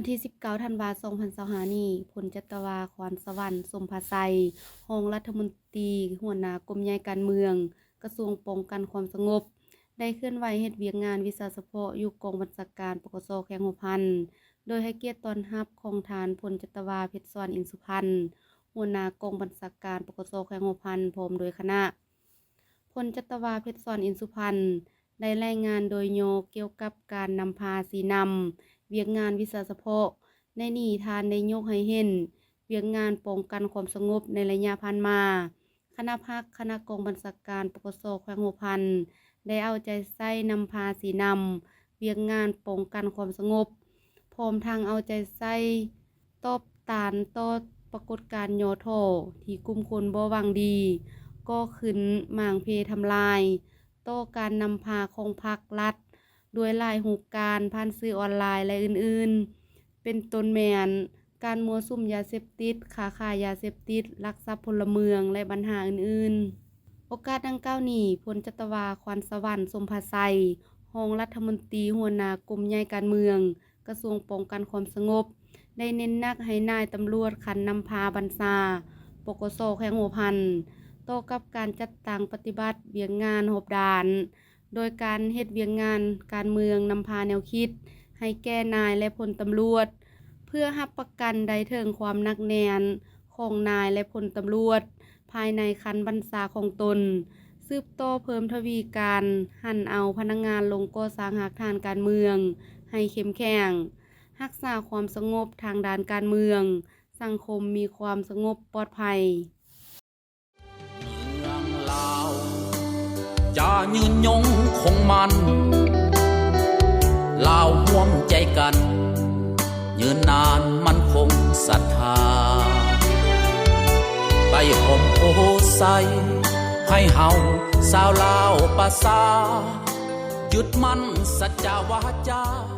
ວັນທີສິບເກົ້າ ທັນວາ ສອງພັນຊາວຫ້ານີ້, ພົນຈັດຕະວາ ຂວັນສະຫວັນ ສົມພາໄຊ, ຮອງລັດຖະມົນຕີ ຫົວໜ້າກົມໃຫຍ່ການເມືອງ ກະຊວງປ້ອງກັນຄວາມສະຫງົບ ໄດ້ເຄື່ອນໄຫວເຮັດວຽກງານວິຊາສະເພາະຢູ່ກອງບັນຊາການ ປກສ ແຂວງຫົວພັນ ໂດຍໃຫ້ກຽດຕ້ອນຮັບຂອງທ່ານ ພົນຈັດຕະວາ ເພັດສອນ ອິນສຸພັນ, ຫົວໜ້າກອງບັນຊາການ ປກສ ແຂວງຫົວພັນ ພ້ອມດ້ວຍຄະນະ. ພົນຈັດຕະວາ ເພັດສອນ ອິນສຸພັນ ໄດ້ລາຍງານໂດຍຫຍໍ້ກ່ຽວກັບການນຳພາຊີ້ນຳວຽກງານວິຊາສະເພາະ. ໃນນີ້ທ່ານໄດ້ຍົກໃຫ້ເຫັນວຽກງານປ້ອງກັນຄວາມສະຫງົບໃນໄລຍະຜ່ານມາ, ຄະນະພັກ, ຄະນະກອງບັນຊາການ ປກສ ແຂວງຫົວພັນ ໄດ້ເອົາໃຈໃສ່ນຳພາຊີ້ນຳວຽກງານປ້ອງກັນຄວາມສະຫງົບ, ພ້ອມທັງເອົາໃຈໃສ່ຕອບ ຕ້ານຕໍ່ປາກົດການຫຍໍ້ທໍ້ທີ່ກຸ່ມຄົນບໍ່ຫວັງດີກໍ່ຂຶ້ນໝາງເພທຳລາຍຕໍ່ການນຳພາຂອງພັກລັດ ດ້ວຍຫຼາຍຮູບການຜ່ານສື່ອອນລາຍ ແລະ ອື່ນໆ ເປັນຕົ້ນແມ່ນການມົ້ວສຸມຢາເສບຕິດ, ຄ້າຂາຍຢາເສບຕິດ, ລັກຊັບພົນລະເມືອງ ແລະ ບັນຫາອື່ນໆ. ໂອກາດດັ່ງກ່າວນີ້, ພົນຈັດຕະວາ ຂວັນສະຫວັນ ສົມພາໄຊ, ຮອງລັດຖະມົນຕີ ຫົວໜ້າກົມໃຫຍ່ການເມືອງ ກະຊວງປ້ອງກັນຄວາມສະຫງົບ ໄດ້ເນັ້ນໜັກໃຫ້ນາຍຕຳຫຼວດຂັ້ນນຳພາບັນຊາ ປກສ ແຂວງຫົວພັນ ຕໍ່ກັບການຈັດຕັ້ງປະຕິບັດວຽກງານຮອບດ້ານ, ໂດຍການເຮັດວຽກງານການເມືອງນຳພາແນວຄິດໃຫ້ແກ່ນາຍ ແລະ ພົນຕຳຫຼວດ ເພື່ອຮັບປະກັນໄດ້ເຖິງຄວາມໜັກແໜ້ນຂອງນາຍ ແລະ ພົນຕຳຫຼວດ ພາຍໃນຂັ້ນບັນຊາຂອງຕົນ, ສືບຕໍ່ເພີ່ມທະວີການຫັນເອົາພະນັກງານລົງກໍ່ສ້າງຮາກຖານການເມືອງໃຫ້ເຂັ້ມແຂງ, ຮັກສາຄວາມສະຫງົບທາງດ້ານການເມືອງ, ສັງຄົມມີຄວາມສະຫງົບປອດໄພ. ເມືອງລາວຈະຍືນຍົງຄົງໝັ້ນ, ລາວຮ່ວມໃຈກັນ ຍືນນານໝັ້ນຄົງສັດທາ. ໃຕ້ຮົ່ມໂພໄຊ ໃຫ້ເຮົາຊາວລາວປະຊາ ຍຶດໝັ້ນສັດຈະວາຈາ.